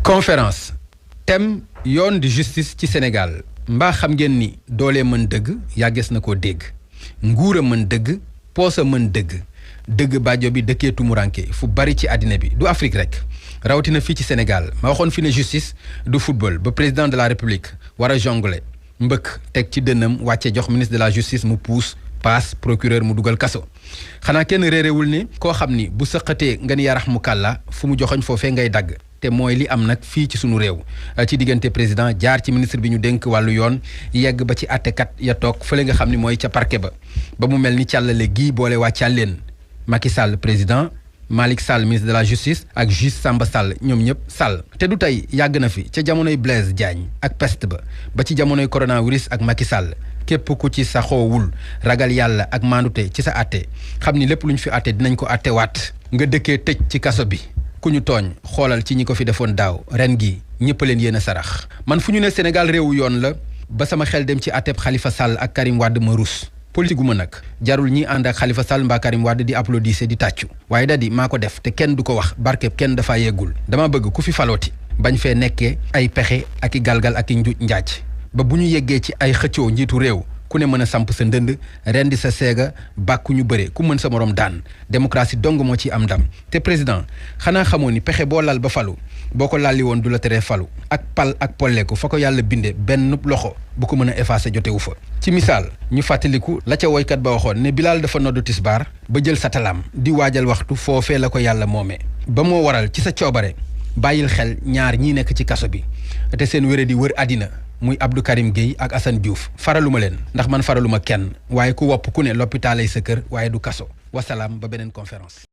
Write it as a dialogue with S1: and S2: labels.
S1: conférence thème yoon di justice ci Sénégal mbaa xam ngeen ni doolee mën dëgg yàggees na koo dégg nguur a mën dëgg poosa mën dëgg baajo bi dëkkee tumuranke fu bari ci àddina bi du Afrique rek rawatina fii ci Sénégal ma waxoon fi ne justice du football ba président de la République war a jongler mbëkk teg ci dënnam wàcce jox ministre de la justice mu puus paas procureur mu dugal kaso xanaa kenn réeréwul ne koo xam ni bu sëqatee nga ni yarax mu kàlla fu mu joxoñ foofee ngay dagg te mooy li am nag fii ci sunu réew ci diggante président jaar ci ministre bi ñu dénk wàllu yoon yegg ba ci àttekat ya toog fële nga xam ni mooy ca parquet ba mu mel ni càllale gii boole waa càlleen Macky Sall président Malick Sall ministre de la justice ak juge Samba Sall ñoom ñëpp Sall te du tey yàgg na fi ca jamonoy Blaise Diagne ak peste ba ci jamonoy coronavirus ak Macky Sall képp ku ci saxoowul ragal yàlla ak maandute ci sa àtte xam ni lépp lu ñu fi àtte dinañ ko àtte waat nga dëkkee tëj ci kaso bi ku ñu tooñ xoolal ci ñi ko fi defoon daaw ren gi ñëpp leen yéen a sarax man fu ñu ne Sénégal réewu yoon la ba sama xel dem ci àtteb Khalifa Sall ak Karim Wade ma rus politique gu ma nag jarul ñi ànd ak Khalifa Sall mbaa Karim Wade di applaudissé di tàccu waaye da di maa ko def te kenn du ko wax barkeb kenn dafa yeggul dama bëgg ku fi falooti bañ fee nekkee ay pexe ak i galgal ak i njuuj njaaj ba bu ñu yeggee ci ay xëccoo njiitu réew ku ne mën a samp sa ndënd rendi sa seega bàkku ñu bëre ku mën sa morom daan démocratie dong moo ci am ndam te président xanaa xamoo ni pexe boo lal ba falu boo ko lalli woon du la teree falu ak pal ak polleeku fa ko yàlla binde benn loxo bu ko mën a effacer jotewu fa ci misaal ñu fàttaliku la ca woykat ba waxoon ne Bilaal dafa noddu tisbaar ba jël sa talaam di waajal waxtu foofee la ko yàlla moomee ba moo waral ci sa coobare bàyyil xel ñaar ñii nekk ci kaso bi te seen wéré di wër àddina muy Abdou Karim Gueye ak Assane Diouf faraluma leen ndax man faraluma kenn waaye ku wopp ku ne l'hôpital ay sa kër waaye du kaso wasalaam ba beneen conférence